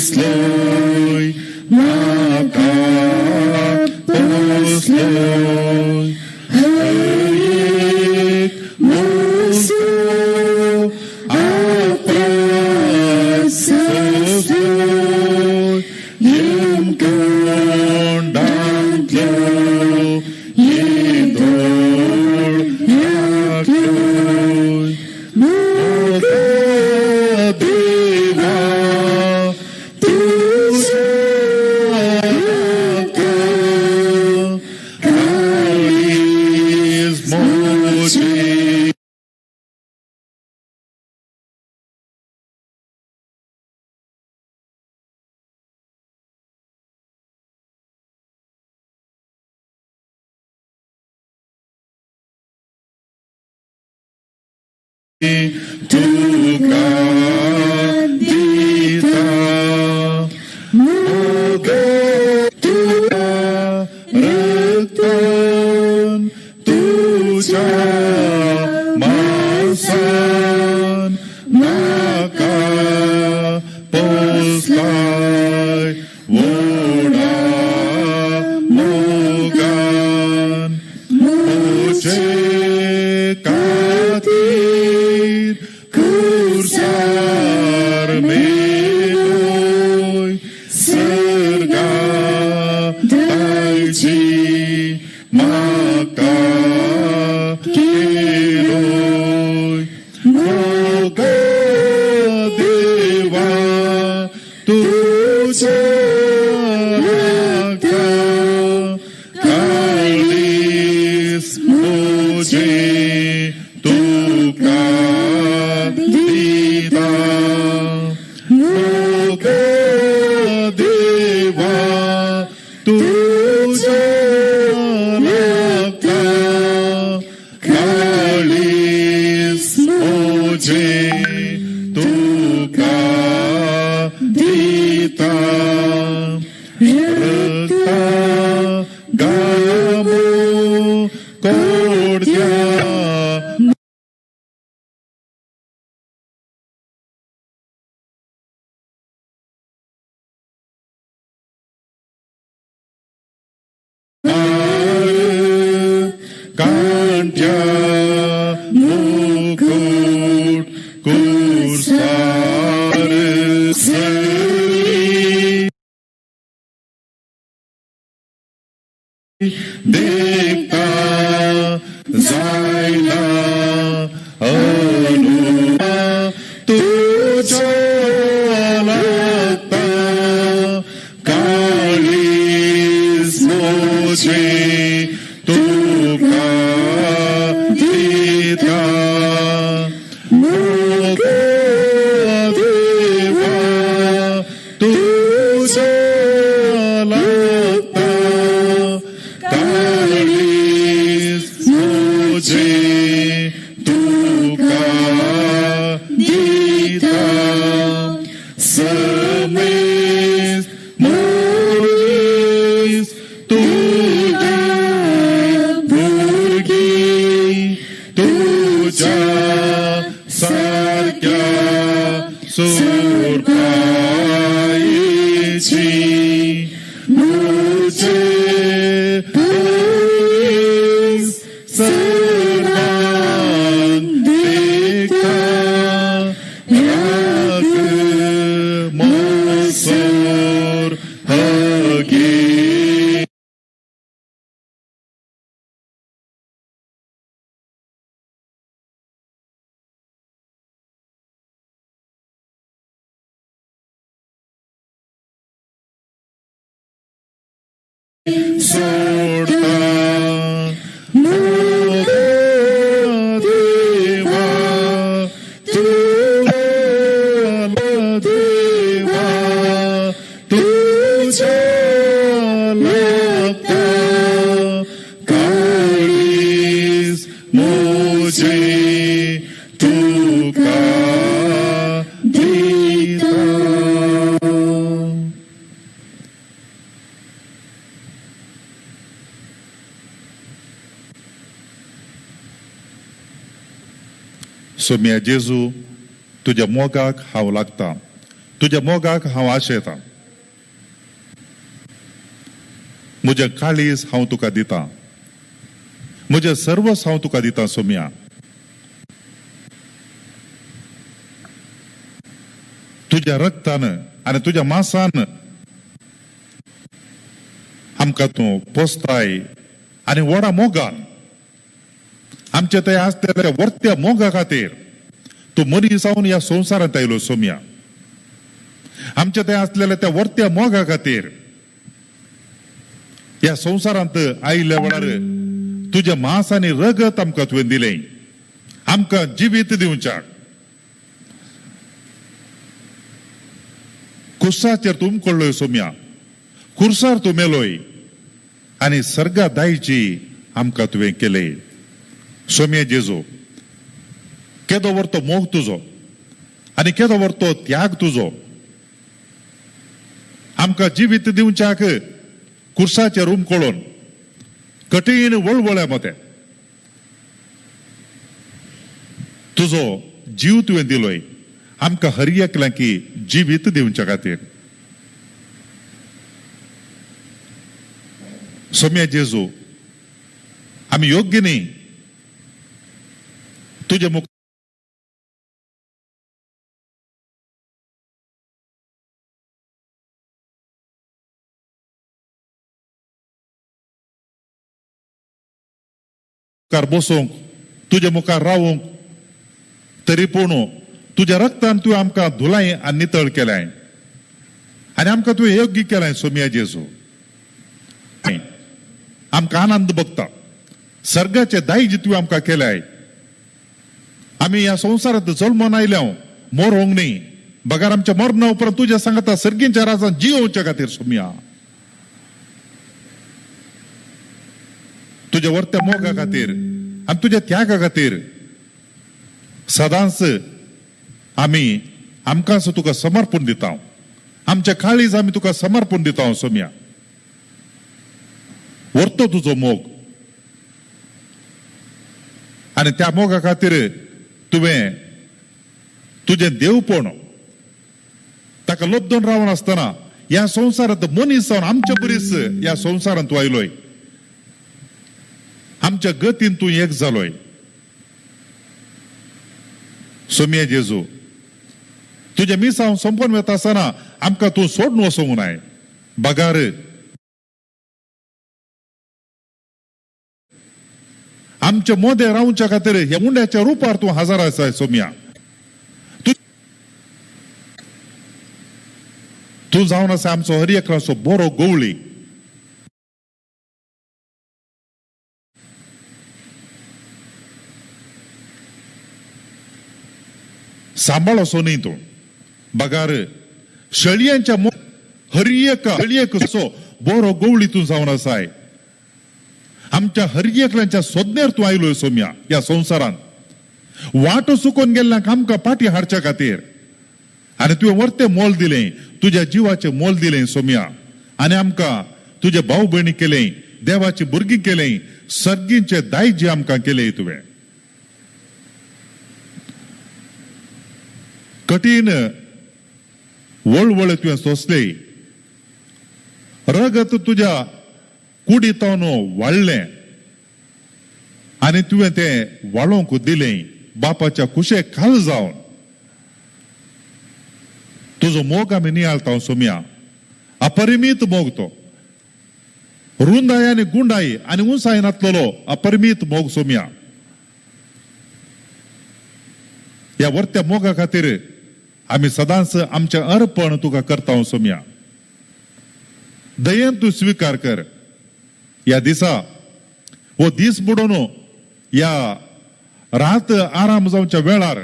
पोसलोय म्हाका पोसलोय हर एक मोसो आपणाक सोंसलोय येमकोंडांतलो येदोळ राखलोय मोगा देवा तुज्या काळीज म्हजें तुका दिता मोगा तुका रक्तान तुज्या मांसान म्हाका पोसलाय व्हडा मोगान म्हजे खातीर कुर्सार मेलोय सर्गा दायजी म्हाका केलोय मोगा देवा तुज्या रक्तान काळीज म्हजें तुका दिता मोगा देवा तुज्या रक्तान काळीज म्हजें तुका दिता रक्ता गामो कोडत्या कांट्या मुकुट कुर्सार सरी देखता जायना अनुमा तुज्या लागता काळीज म्हजें तुका दिता मोगा देवा तुज्या लागता काळीज म्हजें तुका दिता समेस्त मनीस तुज्या भुरगीं तुज्या सारक्या सोरपायेची म्हजे पयस सर्वांक देखता राख मोसोर हगे सोडता मोगा देवा तुज्या देवा तुज्या लागता काळीज म्हजें तुका दिता. सोम्या जेजू तुज्या मोगाक हांव लागता. तुज्या मोगाक हांव आशेतां, म्हजें काळीज हांव तुका दितां, म्हजें सर्वस्व हांव तुका दितां सोम्या. तुज्या रक्तान आनी तुज्या मासान आमकां तूं पोसताय आनी व्हडा मोगान आमचे थंय आसतल्या वर्त्या मोगा खातीर तूं मनीस जावन ह्या संवसारांत आयलो सोम्या. आमचे थंय आसलेल्या त्या वर्त्या मोगा खातीर ह्या संवसारांत आयिल्ल्या वेळार तुजें मांस आनी रगत आमकां तुवें दिलें, आमकां जिवीत दिवच्याक. कुर्साचेर तूं उमकळ्ळोय सोम्या, कुर्सार तूं मेलोय आनी सर्गा दायजी आमकां तुवें केलें. सोम्या जेजू, केदो व्हरतो मोग तुजो आनी केदो व्हरतो त्याग तुजो. आमकां जिवीत दिवच्याक कुर्साचेर उमकळून कठीण वळवळ्या मतें तुजो जीव तुवें दिलोय आमकां हर एकल्याक जिवीत दिवच्या खातीर. सोम्या जेजू, आमी योग्य न्ही तुजे मुखार बसूंक, तुजे मुखार रावूंक, तरी पूण तुज्या रक्तान तुवें आमकां धुलाय आनी नितळ केलाय आनी आमकां तुवें योग्य केलाय. सोम्या जेजू, आमकां आनंद भोगता. सर्गाचे दायज तुवें आमकां केलाय. आमी ह्या संवसारांत जल्मून आयल्या मरोंक न्ही, बगर आमच्या मरणा उपरांत तुज्या सांगता सर्गींच्या राजान जियोवच्या खातीर. सोम्या, तुज्या वर्त्या मोगा खातीर आनी तुज्या त्यागा खातीर सदांच आमी आमकांच तुका समर्पण दिता, आमच्या काळीज आमी तुका समर्पण दिता. सोम्या, व्हरतो तुजो मोग आनी त्या मोगा खातीर तुवें तुजें देवपण ताका लब्दून रावन आसतना ह्या संवसारांत मनीस जावन आमच्या बरीच ह्या संवसारांत तूं आयलोय, आमच्या गतीन तूं एक जालोय. सोम्या जेजू, तुजें मिसांव सोंपोवन वता आसतना आमकां तूं सोडून वचूंक नाय, बगार आमच्या मोदे रावच्या खातीर ह्या उंड्याच्या रुपार तूं हजर आसाय. सोम्या, तूं जावन आसा आमचो हर एकल्याचो बरो गवळी. सांबाळ असो न्ही तूं, बगार शेळयांच्या हर एक असो बरो गवळी तूं जावन आसाय. आमच्या हर एकल्यांच्या सोदनेर तूं आयलोय सोम्या ह्या संवसारांत. वाटो चुकोवन गेल्ल्यांक आमकां पाटी हाडच्या खातीर आनी तुवें वर्तें मोल दिलें, तुज्या जिवाचें मोल दिलें सोम्या. आनी आमकां तुजे भाव भयणी केलें, देवाची भुरगीं केलें, सर्गींचे दायजी आमकां केलें तुवें. कठीण वळवळे तुवें सोंसले, रगत तुज्या कुडीतावन वाडलें आनी तुवें तें वाळोवंक दिलें बापाच्या कुशे खाल जावन. तुजो मोग आमी नियाळता सोम्या, अपरिमीत मोग तो, रुंदाय आनी गुंडाय आनी उंचाय नातलेलो अपरिमीत मोग सोम्या. ह्या वर्त्या मोगा खातीर आमी सदांच आमचें अर्पण तुका करता सोम्या. दयेन तूं स्विकार कर ह्या दिसा, हो दीस बुडोवन ह्या रात आराम जावच्या वेळार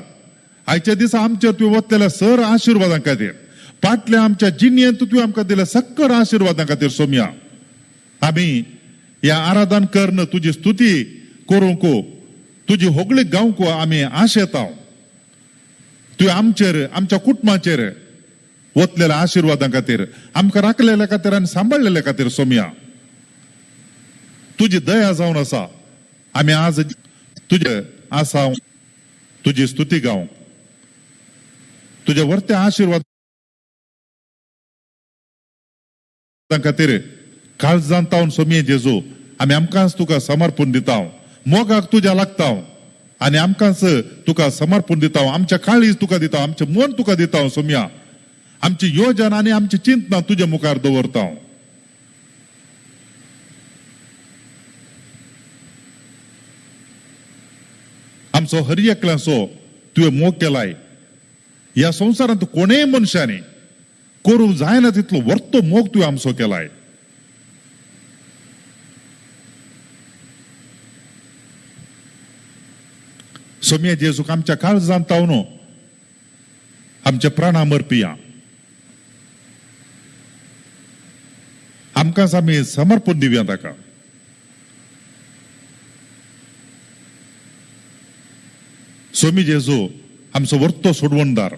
आयच्या दिसा आमचेर तुवें वतलेल्या सर आशिर्वादां खातीर, फाटल्या आमच्या जिणेंत तुवें आमकां दिल्या सक्कड आशिर्वादां खातीर सोम्या आमी ह्या आराधन करून तुजी स्तुती करूंक, तुजी होगळी गावंक आमी आशेता. तुवें आमचेर आमच्या कुटुंबाचेर वतलेल्या आशिर्वादां खातीर, आमकां राखलेल्या खातीर आनी सांबाळलेल्या खातीर सोम्या तुजी दया जावन आसा. आमी आज तुजे आसा तुजी स्तुती गावंक, तुज्या वर्त्या आशिर्वाद खातीर काळजान तावन सोमये जेजू आमी आमकांच तुका समर्पण दिता, मोगाक तुज्या लागता आनी आमकांच तुका समर्पण दिता, आमच्या काळीज तुका दिता, आमचें मन तुका दिता सोमया, आमची योजना आनी आमची चिंतना तुज्या मुखार दवरता. आमचो हर एकल्याचो तुवें मोग केलाय. ह्या संवसारांत कोणेय मनशांनी करूंक जायना तितलो वर्तो मोग तुवें आमचो केलाय. सोमया जेजूक आमच्या काळजांत तावन आमच्या प्राणा मरपिया आमकांच आमी समर्पण दिवया ताका. सोमी जेजू आमचो वर्तो सोडवणदार,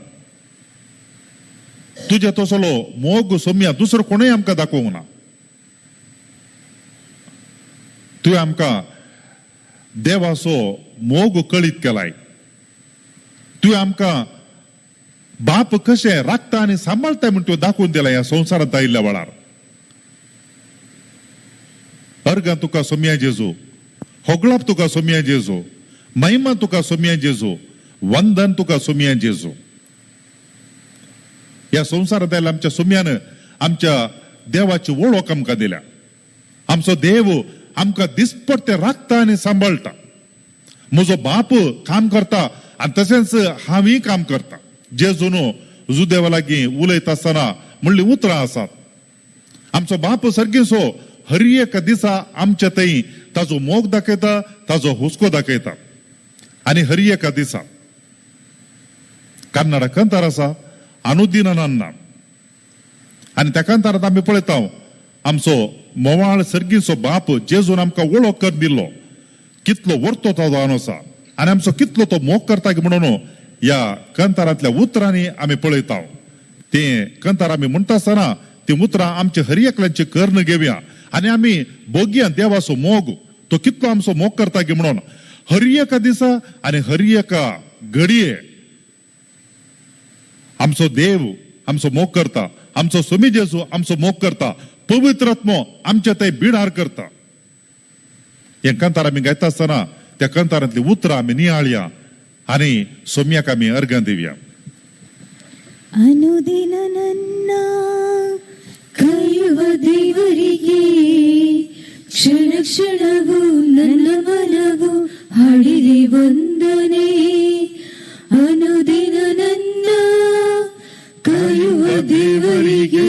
तुज्या तसलो मोग सोमया दुसरो कोणूय आमकां दाखोवंक ना. तुवें आमकां देवाचो मोग कळीत केलाय. तुवें आमकां बाप कशें राखता आनी सांबाळटा म्हण तुवें दाखोवन दिला ह्या संवसारांत आयिल्ल्या वेळार. अर्गां तुका सोमया जेजू, होगळाप तुका सोमया जेजू, महिमा तुका सोमया जेजू, वंदन तुका सोमया जेजू. ह्या संवसारांत आयिल्ल्या आमच्या सोमयान आमच्या देवाची वळख आमकां दिल्या. आमचो देव आमकां दिसपट्टे राखता आनी सांबाळटा. म्हजो बाप काम करता आनी तशेंच हांवूय काम करता. जेजून जुदेवा लागीं उलयता आसतना म्हणली उतरां आसात. आमचो बाप सारकीसो हर एका दिसा आमच्या थंय ताजो मोग दाखयता, ताजो हुस्को दाखयता. आनी हर एका दिसा कन्नडा कंतार आसा अनुदिन नान्ना आनी त्या कंतारांत आमी पळयता आमचो मोवाळ सर्गीचो बाप जेजून आमकां वळख कर दिल्लो कितलो वर्तो तो जावन आसा आनी आमचो कितलो तो मोग करता म्हणून ह्या कंतारांतल्या उतरांनी आमी पळयता. ते कंतार आमी म्हणटा आसतना ती उतरां आमच्या हर एकल्यांची कर्ण घेवया आनी आमी बगया देवाचो मोग तो कितलो आमचो मोग करता की म्हणून हर एका दिसा आनी हर एका घडये आमचो देव आमचो मोग करता, आमचो सोमी जेजू आमचो मोग करता, पवित्र आत्मो आमच्या थंय बिडार करता. हे कंतार आमी गायता आसतना त्या कंतारांतली उतरां आमी नियाळया आनी सोम्याक आमी अर्गां दिवया. ಅನುದಿನ ನನ್ನ ಕಾಯುವ ದೇವರಿಗೆ ಕ್ಷಣ ಕ್ಷಣವೂ ನನ್ನ ಮನವು ಹಾಡಿದೆ ವಂದನೆ. ಅನುದಿನ ನನ್ನ ಕಾಯುವ ದೇವರಿಗೆ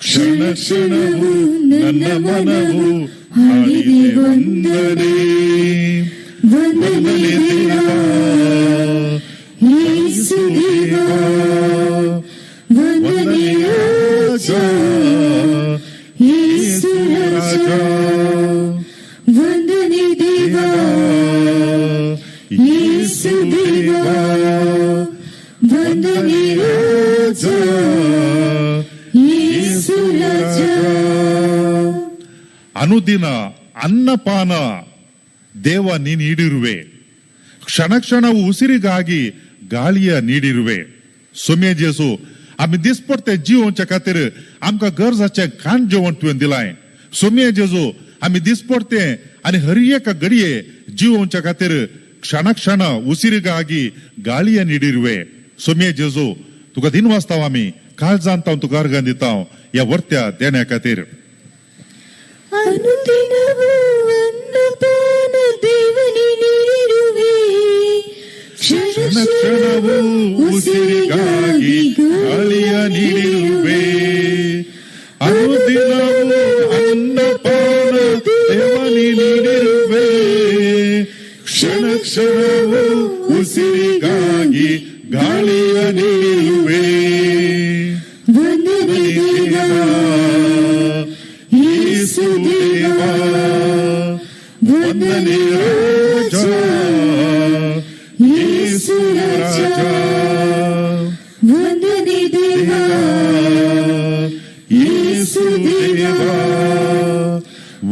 ಕ್ಷಣ ಕ್ಷಣವೂ ನನ್ನ ಮನವು ಹಾಡಿದೆ ವಂದನೆ. ವಂದನೆ ದೇವಾ ಯೇಸು ದೇವಾ, ವಂದನೆ ರಾಜ ಯೇಸು ರಾಜ, ವಂದನೆ ದೇವಾ ಯೇಸು ದೇವಾ, ವಂದನೆ ರಾಜ ಯೇಸು ರಾಜ. ಅನುದಿನ ಅನ್ನಪಾನ ದೇವ ನೀ ನೀಡಿರುವೆ, ಕ್ಷಣ ಕ್ಷಣವು ಉಸಿರಿಗಾಗಿ ಗಾಳಿಯ ನೀಡಿರುವೆ. सोम्या जेजू आमी दिसपडते जिवोवच्या खातीर आमकां गरजाचें खाण जेवण तुवें दिलाय. सोम्या जेजू आमी दिसपडते आनी हर एका घडये जिवोवच्या खातीर क्षण क्षण उसिरिಗಾಗಿ ಗಾಳಿಯ ನೀಡಿರುವೆ. सोम्या जेजू तुका दिनवासताव आमी, काळजान तावन तुका अर्गां दिताव ह्या वर्त्या देण्या खातीर. ಅನುದಿನವೂ ಅನ್ನಪಾನ ದೇವನೇ ನೀಡಿರುವೆ, ಕ್ಷಣ ಕ್ಷಣವೂ ಉಸಿರಿಗಾಗಿ ಗಾಳಿಯ ನೀಡಿರುವೆ. ಅನುದಿನವೂ ಅನ್ನಪಾನ ದೇವನೇ ನೀಡಿರುವೆ, ಕ್ಷಣ ಕ್ಷಣವೂ ಉಸಿರಿಗಾಗಿ ಗಾಳಿಯ ನೀಡಿರುವೆ. ವಂದನೆ ದೇವಾ ಯೇಸು ದೇವಾ, ವಂದನೆ ರಾಜ ಯೇಸು ರಾಜ, ವಂದನೆ ದೇವಾ ಯೇಸು ದೇವಾ,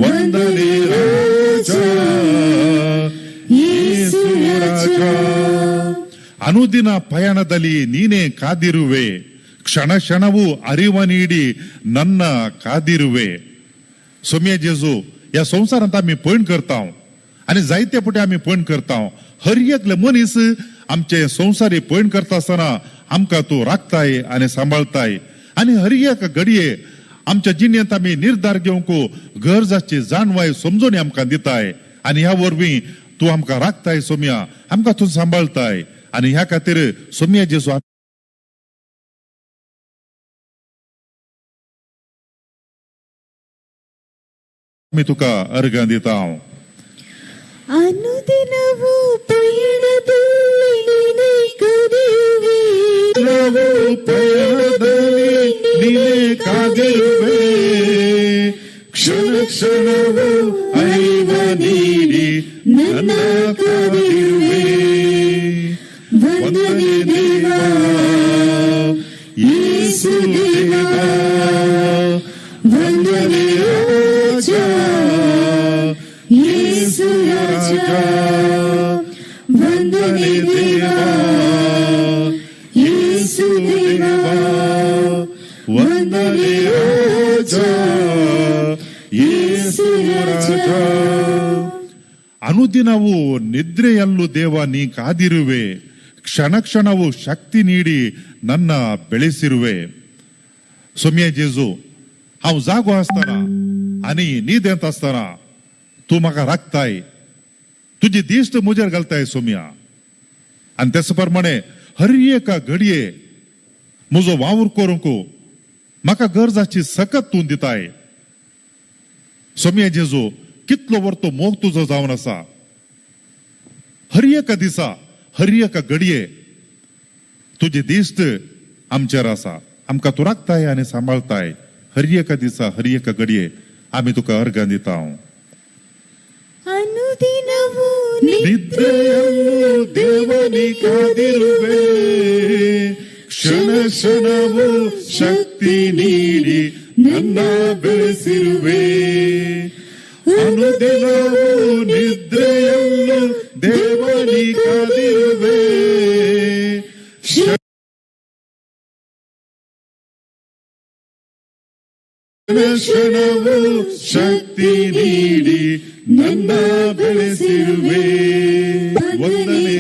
ವಂದನೆ ರಾಜ ಯೇಸು ರಾಜ. ಅನುದಿನ ಪಯಣದಲ್ಲಿ ನೀನೇ ಕಾದಿರುವೆ, ಕ್ಷಣ ಕ್ಷಣವೂ ಅರಿವ ನೀಡಿ ನನ್ನ कादिरुवे. सोम्या जेजू, ह्या संवसारांत आमी पयण करता आनी जायते फावटी आमी पयण करता. हर एकले मनीस आमचे संवसारी पयण करता आसतना आमकां तूं राखताय आनी सांबाळताय आनी हर एक घडये आमच्या जिणेंत आमी निर्धार घेवंक गरज आसची जाणवाय समजून आमकां दिताय आनी ह्या वरवीं तूं आमकां राखताय सोम्या, आमकां तूं सांबाळताय आनी ह्या खातीर सोम्या जेजू आमी तुका अर्गां दिता. ಅನುದಿನವೂ ಪಯಣದಲ್ಲಿ ನೀನೇ ಕಾದಿರುವೆ. ಪಯಣದಲ್ಲಿ ನೀನೇ ಕಾದಿರುವೆ. ಕ್ಷಣ ಕ್ಷಣವೂ ಅರಿವ ನೀಡಿ ನನ್ನ ಕಾದಿರುವೆ. ವಂದನೆ ದೇವಾ, ಯೇಸು ದೇವಾ, ವಂದನೆ ರಾಜ, ಯೇಸು ರಾಜ, ವಂದನೆ ದೇವಾ, ಯೇಸು ದೇವಾ, ವಂದನೆ ರಾಜ, ಯೇಸು ರಾಜ. ಅನುದಿನವೂ ನಿದ್ರೆಯಲ್ಲೂ ದೇವ ನೀ ಕಾದಿರುವೆ. ಕ್ಷಣ ಕ್ಷಣವೂ ಶಕ್ತಿ ನೀಡಿ ನನ್ನ ಬೆಳೆಸಿರುವೆ. सोम्या जेजू, हांव जागो आसतना आनी न्हिदेंत आसतना तूं म्हाका राखताय, तुजी दिश्ट म्हजेर घालताय सोम्या. आनी तेच प्रमाणे हर एका घडये म्हजो वावर करूंक म्हाका गरज आसची सकत तूं दिताय. सोम्या जेजू, कितलो वर्तो मोग तुजो जावन आसा. हर एका दिसा हर एका घडये तुजी दिश्ट आमचेर आसा. आमकां तूं राखताय आनी सांबाळताय. हर एका दिसा हर एका घडये आमी तुका अर्गां दिता. ಅನುದಿನವೂ ನಿದ್ರೆಯಲ್ಲೂ ದೇವನಿ ಕಾದಿರುವೆ. ಕ್ಷಣ ಕ್ಷಣವೂ ಶಕ್ತಿ ನೀಡಿ ನನ್ನ ಬೆಳೆಸಿರುವೆ. ಅನುದಿನವೂ ನಿದ್ರೆಯಲ್ಲೂ ದೇವನಿ ಕಾದಿರುವೆ. ಕ್ಷಣ ಕ್ಷಣವೂ ಶಕ್ತಿ ನೀಡಿ ನನ್ನ ಬೆಳೆಸಿರುವೆ. ವಂದನೆ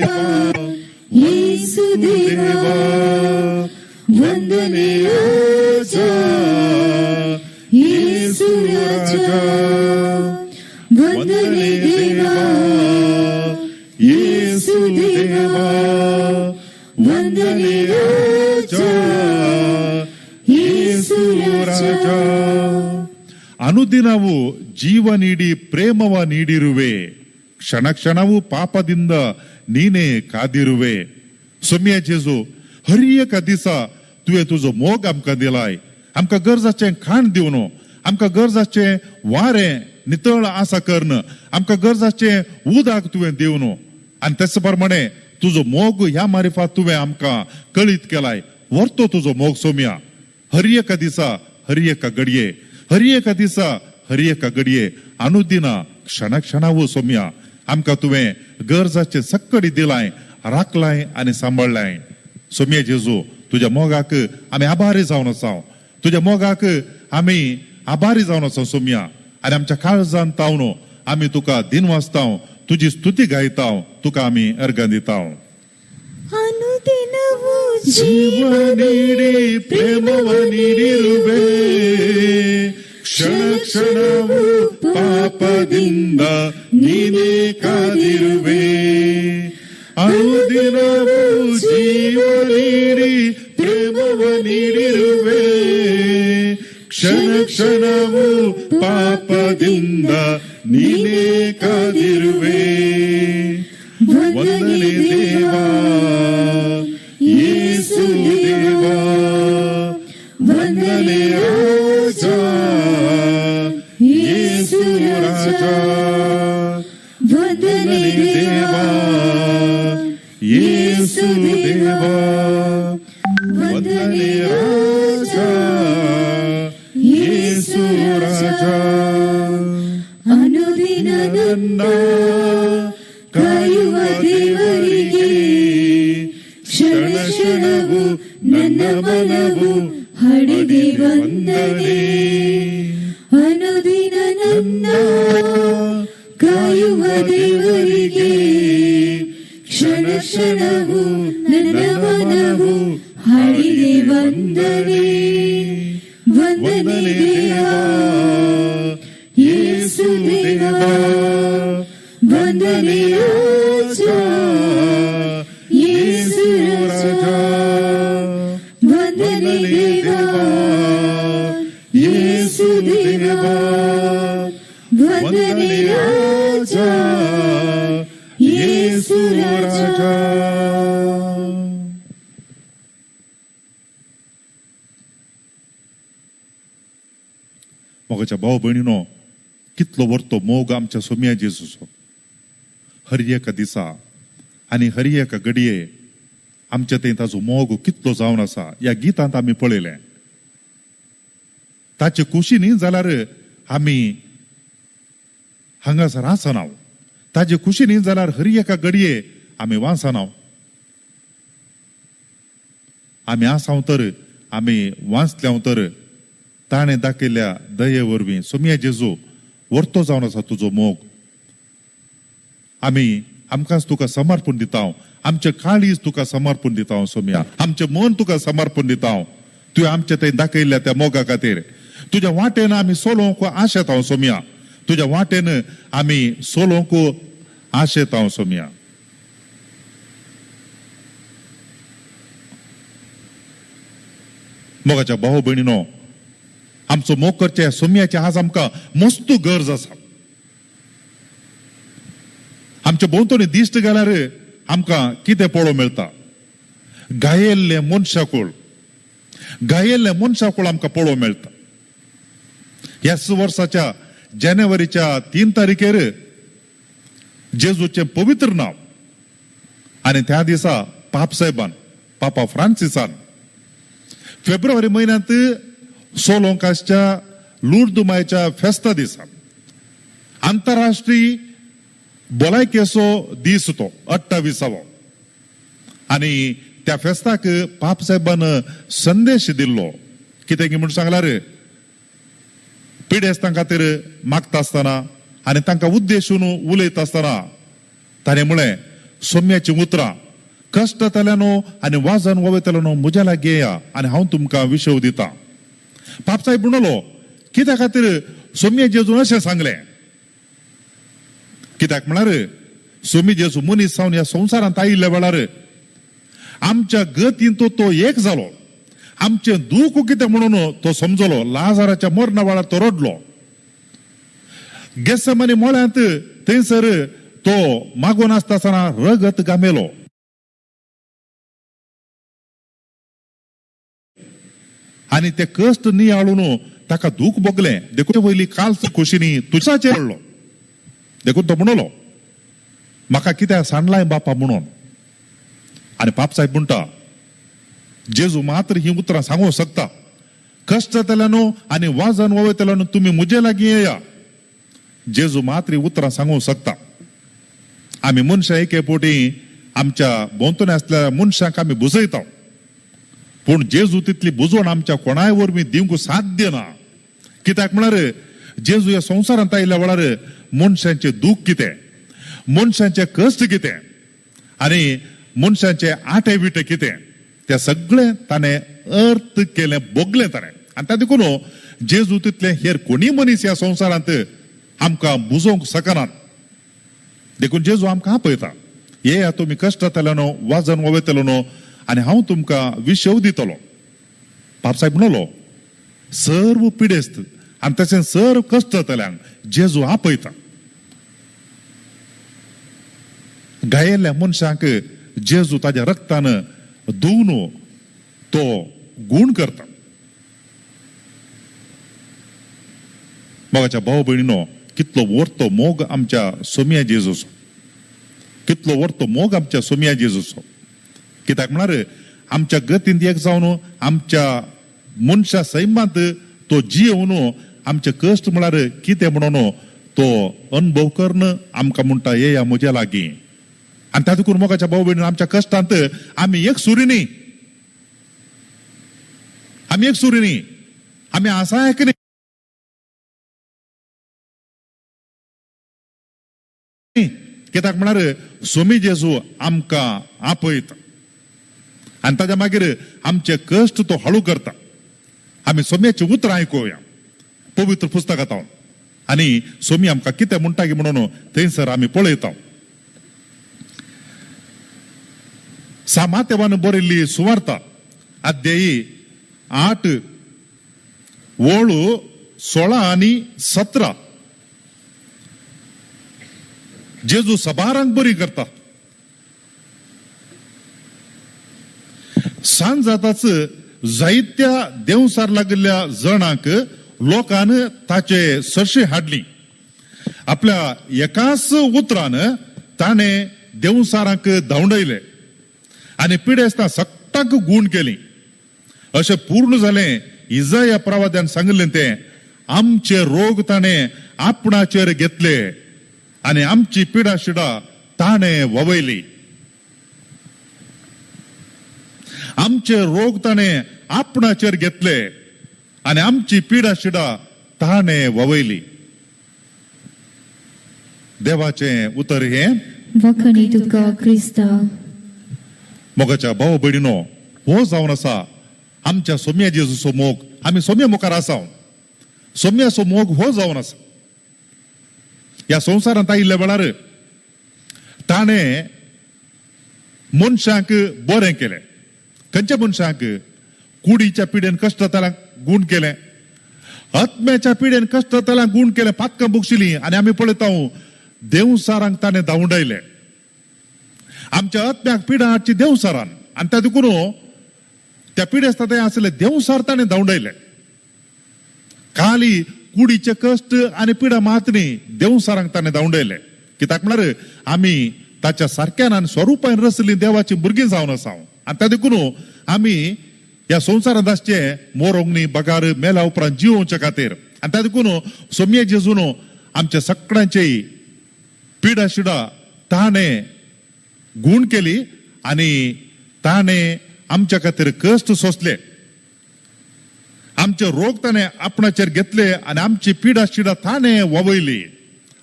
ಯೇಸು ದೇವಾ, ವಂದನೆ ರಾಜ, ಯೇಸು ರಾಜ, ವಂದನೆ ದೇವಾ, ಯೇಸು ದೇವಾ, ವಂದನೆ ರಾಜ, ಯೇಸು ರಾಜ. ಅನುದಿನವೂ ಜೀವ ನೀಡಿ ಪ್ರೇಮವ ನೀಡಿರುವೆ. ಕ್ಷಣ ಕ್ಷಣವೂ ಪಾಪದಿಂದ ನೀನೇ ಕಾದಿರುವೆ. सोम्या जेजू, हर एका दिसा तुवें तुजो मोग आमकां दिलाय. आमकां गरजाचें खाण दिवन, आमकां गरजाचें वारें नितळ आसा करून, आमकां गरजाचें उदक तुवें दिवन आनी तेच प्रमाणे तुजो मोग ह्या मारिफात तुवें आमकां कळीत केलाय. वर्तो तुजो मोग सोम्या. हर एका दिसा हर एका घडये, हर एका दिसा हर एका घडये अनुदिना क्षण क्षणावू सोम्या आमकां तुवें गरजाचें सक्कडी दिलाय, राखलाय आनी सांबाळलाय. सोम्या जेजू, तुज्या मोगाक आमी आभारी जावन आसा. तुज्या मोगाक आमी आभारी जावन आसा सोम्या. आनी आमच्या काळजान तावन आमी तुका दिनवासता, तुजी स्तुती गायता, तुका आमी अर्गां दिता. ಅನುದಿನವೂ ಜೀವ ನೀಡಿ ಪ್ರೇಮವ ನೀಡಿರುವೆ. ಕ್ಷಣ ಕ್ಷಣವೂ ಪಾಪದಿಂದ ನೀನೇ ಕಾದಿರುವೆ. ಅನುದಿನವೂ ಜೀವ ನೀಡಿ ಪ್ರೇಮವ ನೀಡಿರುವೆ. ಕ್ಷಣ ಕ್ಷಣವೂ ಪಾಪದಿಂದ ನೀನೇ ಕಾದಿರುವೆ. ವಂದನೆ ದೇವಾ, ಯೇಸು ದೇವಾ, ವಂದನೆ ರಾಜ, ಯೇಸು ರಾಜ, ವಂದನೆ ದೇವಾ, ಯೇಸು ದೇವಾ, ವಂದನೆ ರಾಜ, ಯೇಸು ರಾಜ. ಅನುದಿನ ನನ್ನ ಕಾಯುವ ದೇವರಿಗೆ ಕ್ಷಣ ಕ್ಷಣವು ನನ್ನ ಮನವು ವಂದನೆ. ಅನುದಿನ ನನ್ನ ಕಾಯುವ ದೇವರಿಗೆ ಕ್ಷಣ ಕ್ಷಣವು ನನ್ನ ಮನವು ಹಾಡಿದೆ ವಂದನೆ. ವಂದನೆ ದೇವಾ, ಯೇಸು ದೇವಾ, ವಂದನೆ ರಾಜ, ಯೇಸು ರಾಜ, ವಂದನೆ ದೇವಾ, ಯೇಸು ದೇವಾ, ವಂದನೆ ರಾಜ, ಯೇಸು ರಾಜ. मोगाच्या भाव भयणीनो, कितलो व्हरतो मोग आमच्या सोम्या जेजूचो. हर एका दिसा आनी हर एका घडये आमच्या थंय ताचो मोग कितलो जावन आसा ह्या गितांत आमी पळयलें. ताचे खुशी न्ही जाल्यार आमी हांगासर आसना, ताचे खुशी न्ही जाल्यार हर एका घडये आमी वाचना. आमी आसाव तर, आमी वाचल्याव तर ताणें दाखयल्ल्या दये वरवीं सोम्या जेजू व्हरतो जावन आसा तुजो मोग. आमी आमकांच तुका समर्पण दिता, आमचें काळीज तुका समर्पण दिता सोम्या, आमचें मन तुका समर्पण दिता. तुवें आमचें थंय दाखयल्ल्या त्या मोगा खातीर तुज्या वाटेन आमी सोलोवंक आशेता सोम्या, तुज्या वाटेन आमी सोलोवंक आशेता सोम्या. मोगाच्या भाव भयणीनो, आमचो मोग करच्या सोम्याची आज आमकां मस्त गरज आसा. आमच्या भोंवतणी दिश्ट घाल्यार आमकां कितें पळोवंक मेळटा? गायेल्लें मनशाकूळ, गायेल्लें मनशाकूळ आमकां पळोवंक मेळटा. ह्याच वर्साच्या जानेवारीच्या 3 तारखेर जेजूचें पवित्र नांव आनी त्या दिसा पापसाहेबान, पापा फ्रांसिसान फेब्रुवारी म्हयन्यांत सोलोंकासच्या लुर्दुमायच्या फेस्ता दिसा आंतरराष्ट्रीय भलायकेचो दीस तो 28वो, आनी त्या फेस्ताक पापसाहेबान संदेश दिल्लो. कितें म्हूण सांगल्यार पिडेस्तां खातीर मागता आसतना आनी तांकां उद्देशून उलयता आसतना ताणें म्हळें, सोम्याचीं उतरां कश्ट जातल्यानो आनी वाजन वयतल्यानो म्हज्या लागीं येया आनी हांव तुमकां विशव दितां. पापसाहेब म्हणलो, कित्या खातीर सोम्या जेजून अशें सांगलें? कित्याक म्हळ्यार सोमी जेजू मनीस जावन ह्या संवसारांत आयिल्ल्या वेळार आमच्या गतीन तो एक जालो. आमचें दूख कितें म्हणून तो समजलो. लाजाराच्या मरणा वेळार तो रडलो. गेसमनी मळ्यांत थंयसर तो मागून आसता आसतना रगत गामेलो. आनी ते कश्ट नियाळून ताका दूख भोगलें. देखून वयली काल खोशीनी तुझाचेर पडलो. देखून तो म्हणलो, म्हाका कित्याक सांडलाय बापा म्हणून. आनी पापसाहेब म्हणटा, जेजू मात्र ही उतरां सांगूंक शकता, कश्ट जातल्यानो आनी वाजन वयतल्यानो तुमी म्हजे लागीं येया. जेजू मात्र ही उतरां सांगूंक शकता. आमी मनशां एके पोटी आमच्या भोंवतणी आसल्या मनशांक आमी बुजयता, पूण जेजू तितली बुजवण आमच्या कोणाय वरवीं दिवंक साध्य ना. कित्याक म्हळ्यार जेजू ह्या संवसारांत आयिल्ल्या वेळार मनशांचें दूख कितें, मनशांचें कश्ट कितें आनी मनशांचे आटे विटे कितें ते सगळें ताणें अर्थ केलें, भोगलें ताणें. आनी त्या देखून जेजू तितलें हेर कोणीय मनीस ह्या संवसारांत आमकां बुजोवंक शकनात. देखून जेजू आमकां आपयता, येया तुमी कश्ट जातल्यानो वाजन वयतल्यानो आनी हांव तुमकां विशव दितलो. पापसाहेब म्हणलो, सर्व पिडेस्त आनी तशें सर्व कश्ट जातल्यांक जेजू आपयता. गायेल्ल्या मनशांक जेजू ताज्या रक्तान धुवन तो गूण करता. मोगाच्या भाव भयणीनो, कितलो व्हरतो मोग आमच्या सोम्या जेजूचो, कितलो व्हरतो मोग आमच्या सोम्या जेजूचो. कित्याक म्हळ्यार आमच्या गतींत एक जावन आमच्या मनशा सैमांत तो जियेवन आमचे कश्ट म्हळ्यार कितें म्हणून तो अनुभव करून आमकां म्हणटा, येया म्हज्या लागीं. आनी त्या देखून मोगाच्या भाव भयणीन, आमच्या कश्टांत आमी एक सुरी न्ही, आमी एक सुरी न्ही, आमी आसा की न्ही? कित्याक म्हळ्यार सोमी जेजू आमकां आपयता आनी ताच्या मागीर आमचे कश्ट तो हळू करता. आमी सोम्याची उतरां आयकुया पवित्र पुस्तकांत आनी सोमी आमकां कितें म्हणटा की म्हणून थंयसर आमी पळयता. सामातेवान बरयल्ली सुवार्ता अध्यायी 8 ओळ 16 आनी 17. जेजू सबारांक बरी करता. सांज जाताच जायत्या देंवसार लागिल्ल्या जणांक लोकान ताचे सरशी हाडली. आपल्या एकाच उतरान ताणें देंवसारांक धांवडयले आनी पिडेस्तां सगटांक गूण केली. अशें पूर्ण जालें इजाया प्रवाद्यान सांगिल्लें तें, आमचे रोग ताणें आपणाचेर घेतले आनी आमची पिडा शिडा ताणें ववयली. आमचे रोग ताणें आपणाचेर घेतले आनी आमची पिडा शिडा ताणें ववयली. देवाचें उतर हें. वखणी तुका क्रिस्ता. मोगाच्या भाव भयणीनो, हो जावन आसा आमच्या सोम्या जेजूचो मोग. आमी सोम्या मुखार आसा. सोम्याचो मोग हो जावन आसा. ह्या संवसारांत आयिल्ल्या वेळार ताणें मनशांक बरें केलें. खंयच्या मनशांक? कुडीच्या पिडेन कश्ट जाताल्यांक गूण केलें, आत्म्याच्या पिडेन कश्ट जाताल्यांक गूण केलें, पातकां बक्षिलीं. आनी आमी पळयता देवसारांक ताणें धांवडायलें. आमच्या आत्म्याक पिडा हाडची देवसारान आनी त्या देखून त्या पिडेस्ता थंय आसले देवसार ताणें धांवडायले. खाली कुडीचे कश्ट आनी पिडा मात न्ही, देवसारांक ताणें धांवडायले. कित्याक म्हळ्यार आमी ताच्या सारक्यान आनी स्वरुपान रचल्लीं देवाची भुरगीं जावन आसा. आनी त्या देखून आमी ह्या संवसारांत आसचे मोरोंक न्ही बगार मेल्या उपरांत जिवोवचे खातीर. आनी त्या देखून सोमये जेजून आमच्या सगळ्यांची पिडा शिडा ताणें गूण केली आनी ताणें आमच्या खातीर कश्ट सोंसले. आमचे रोग ताणें आपणाचेर घेतले आनी आमची पिडा शिडा ताणें ववयली.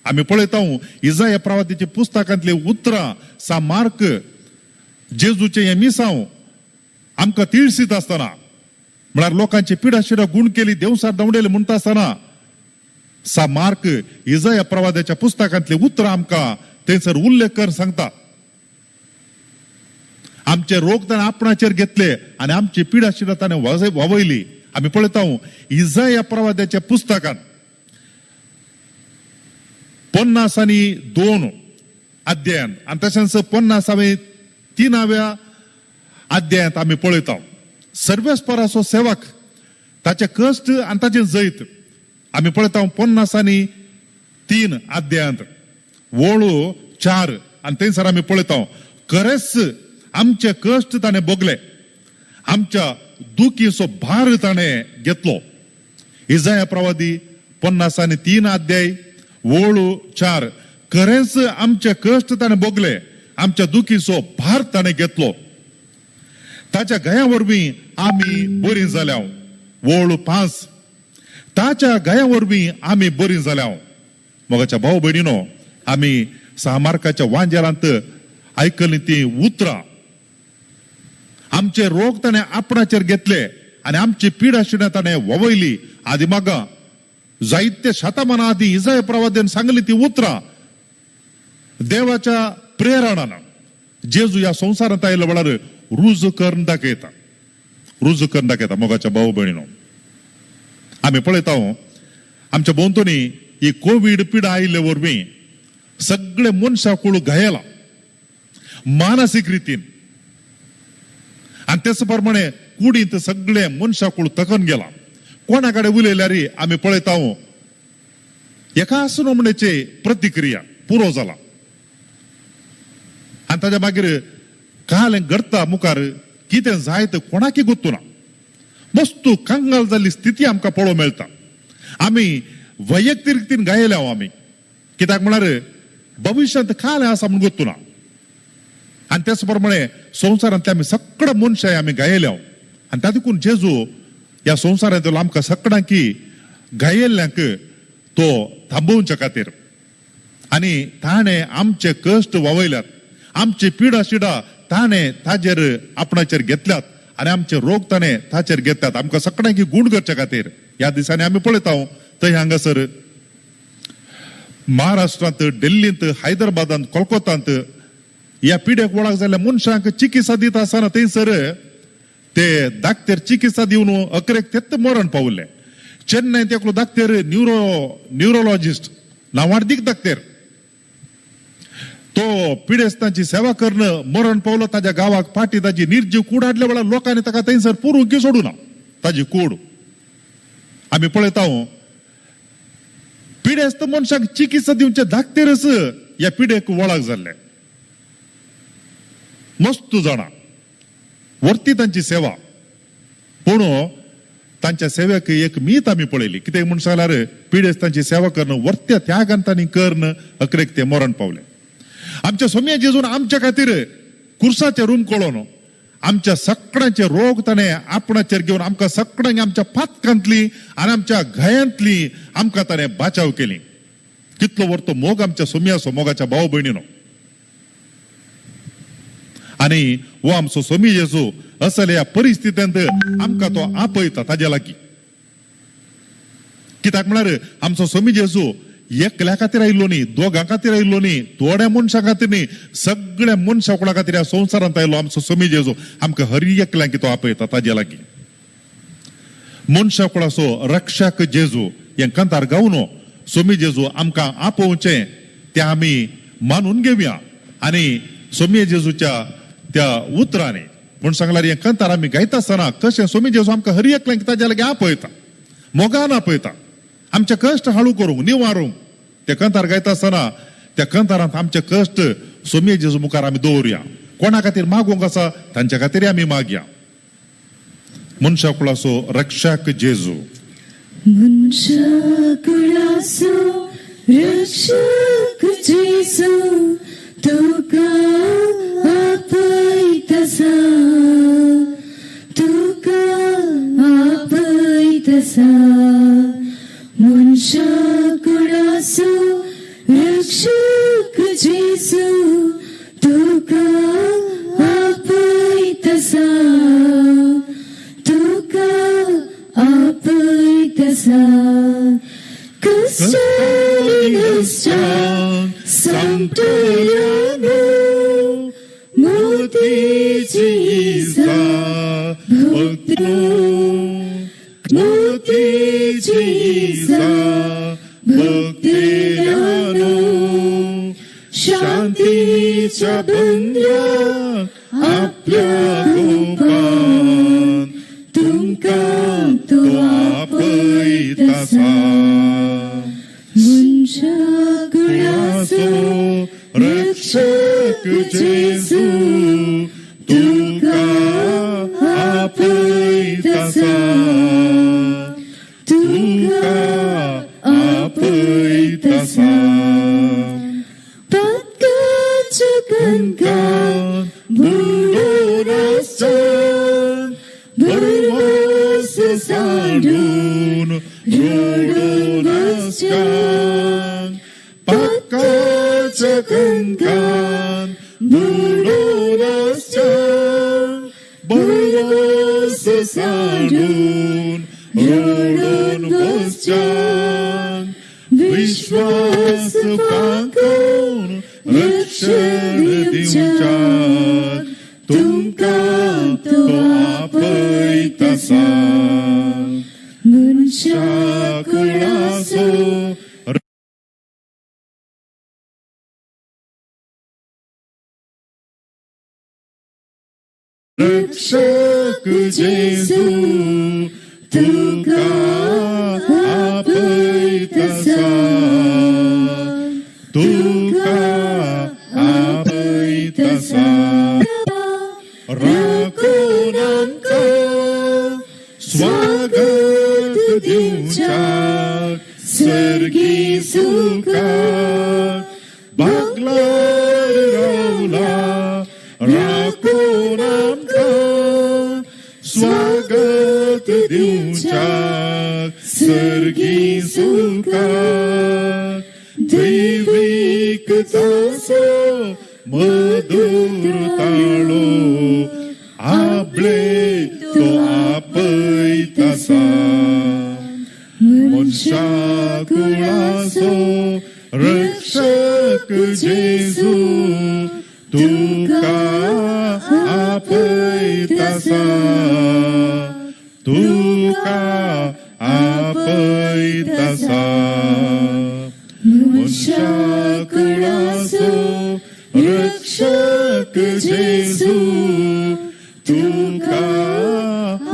आमी पळयता इजाया प्रवादीच्या पुस्तकांतली उतरां सा मार्क जेजूचें हें मिसांव आमकां तिळसीत आसतना, म्हळ्यार लोकांची पिडा शिडा गूण केली, देवसार धांवडयले म्हणटा आसतना सा मार्क इजाया प्रवादाच्या पुस्तकांतली उतरां आमकां थंयसर उल्लेख कर सांगता. आमचे रोग ताणें आपणाचेर घेतले आनी आमची पिडा शिडा ताणें ववयली. आमी पळयता इजाया प्रवादाच्या पुस्तकांत 52 अध्यायांत आनी तशेंच 53व्या अध्यायांत आमी पळयता सर्वेस्पराचो सेवक ताचे कश्ट आनी ताचें जैत. आमी पळयता 53 अध्यायांत ओळ 4 आनी थंयसर आमी पळयता खरेंच आमचे कश्ट ताणें भोगले, आमच्या दुखीचो भार ताणें घेतलो. इजाया प्रवादी 53 अध्याय ओळ 4, खरेंच आमचे कश्ट ताणें भोगले, आमच्या दुखीचो भार ताणें घेतलो, ताच्या गया वरवीं आमी बरीं जाल्या. ओळ 5, ताच्या गया वरवीं आमी बरीं जाल्या. मोगाच्या भाव भयणीनो, आमी 6 मार्काच्या वांजेलांत आयकलीं तीं उतरां. आमचे रोग ताणें आपणाचेर घेतले आनी आमची पिडा शिडा ताणें ववयली. आदी मागा जायते शतमानां आदीं इजाया प्रवाद्यान सांगली ती उतरां देवाच्या प्रेरणान जेजू ह्या संवसारांत आयिल्ल्या वेळार रुजू करून दाखयता, रुजू करून दाखयता. मोगाच्या भाव भयणीनो, आमी पळयता आमच्या भोंवतणी ही कोवीड पिडा आयिल्ले वरवीं सगळे मनशाकूळ घायला मानसीक रितीन आनी तेच प्रमाणे कुडींत सगळे मनशाकूळ थकन गेला. कोणा कडेन उलयल्यार आमी पळयता एकाच नमण्याची प्रतिक्रिया पुरो जाला आनी ताच्या मागीर काल घडता मुखार कितें जाय तें कोणाकी गोत्तू ना. मस्तू कंगाल जाल्ली स्थिती आमकां पळोवंक मेळटा. आमी वैयक्तीक रितीन गायल्या आमी, कित्याक म्हळ्यार भविश्यांत काल आसा म्हूण गोत्तू ना. आनी तेच प्रमाणे संवसारांतले आमी सगळे मनशां आमी गायल्या आनी त्या देखून जेजू ह्या संवसारांतलो आमकां सगळ्यांकी घायेल्ल्यांक तो थांबोवच्या खातीर. आनी ताणें आमचे कश्ट वावयल्यात, आमची पिडा शिडा ताणें ताजेर आपणाचेर घेतल्यात आनी आमचे रोग ताणें ताचेर घेतल्यात, आमकां सगळ्यांकी गूण करच्या खातीर. ह्या दिसांनी आमी पळयता थंय हांगासर महाराष्ट्रांत, दिल्लींत, हैदराबादांत, कोलकोतांत ह्या पिडेक वळख जाल्ल्या मनशांक चिकित्सा दिता आसतना थंयसर ते दाक्तेर चिकित्सा दिवन अकरेक तेत्त मरण पावले. चेन्नय एकलो दाक्तेर न्युरोलॉजिस्ट नांवार्दीक दाक्तेर तो पिडेस्तांची सेवा करून मरण पावलो. ताज्या गांवाक फाटी ताजी निर्जीव कूड हाडल्या वेळार लोकांनी ताका थंयसर पुरूंक सोडूं ना ताजी कूड. आमी पळयता पिडेस्त मनशाक चिकित्सा दिवचे दाक्तेरच ह्या पिडेक वळख जाल्ले. मस्त जाणा वरती तांची सेवा, पूण तांच्या सेवेक एक मीत आमी पळयली. कितें म्हूण सांगल्यार पिडेस्तांची सेवा करून वरत्या त्यागान तांणी करून अकरेक ते मरण पावले. आमच्या सोम्या जेजून आमच्या खातीर कुर्साचें रूम कळोवन आमच्या सगळ्यांचे रोग ताणें आपणाचेर घेवन आमकां सगळ्यांक आमच्या पातकांतली आनी आमच्या घायांतली आमकां ताणें बाचाव केली. कितलो वरतो मोग आमच्या सोम्याचो, मोगाच्या भाव भयणीनो. आनी हो आमचो सोमी जेजू असल्या ह्या परिस्थितींत आमकां तो आपयता ताज्या लागीं. कित्याक म्हळ्यार आमचो सोमी जेजू एकल्या खातीर आयिल्लो न्ही, दोगां खातीर आयिल्लो न्ही, थोड्या मनशां खातीर न्ही, सगळ्या मनशां कुळा खातीर ह्या संवसारांत आयलो आमचो सोमी जेजू. आमकां हर एकल्यांक तो आपयता ताज्या लागीं. मनशां कुळाचो रक्षक जेजू हें कांतार गावन सोमी जेजू आमकां आपोवचें तें आमी मानून घेवया. आनी सोमी जेजूच्या त्या उतरांनी म्हूण सांगल्यार हें कांतार आमी गायता आसतना कशें सोमी जेजू आमकां हर एकल्यांक ताज्या लागीं आपयता, मोगान आपयता, आमचे कश्ट हाळू करूंक निवारूंक. ते कंतार गायता आसतना त्या कंतारांत आमचे कश्ट सोमये जेजू मुखार आमी दवरुया. कोणा खातीर मागूंक आसा तांच्या खातीर आमी मागया. मनशा कुळाचो रक्षक जेजू, मनशा कुळाचो रक्षक जेजू, तुका आपयता, तुका आपयता. मनशा कुळाचो रक्षक जेजू, तुका आपयता, तुका आपयता. कश्टांनी नश्टां सांगतल्यानो मोतीची भक्तो, मोतीची भक्तियानो शांतीच्या बंद्या आपल्या गोपान तुमकां तो तो आपयता. मनशा कुळाचो रक्षक जेजू, तुका आपयता, तुका आपयता. पातकाच्या कणकां बुडोवन आसच्यान भरवंस सांडून रडून आसच्यान पातकाच्या कणकां बुडोवन आसच्यान भरवंस सांडून रडून बसच्यान विश्वास पाकोवन रक्षण दिवच्यान तुमकां तो आपयता. मनशा कुळाचो रक्षक जेजू, तुका आपयता, तुका आपयता. राखून आमकां स्वागत दिवच्याक सर्गी सुखाक बागलार रावला. राखून आमकां स्वागत दिवच्याक स्वर्गी सुखा दैवीक तासो मधुर ताळो आपले तो आपयता मनशा कुळाचो रक्षक जेजू तुका आपयता तुका आपयता मनशा कुळाचो रक्षक जेजू तुका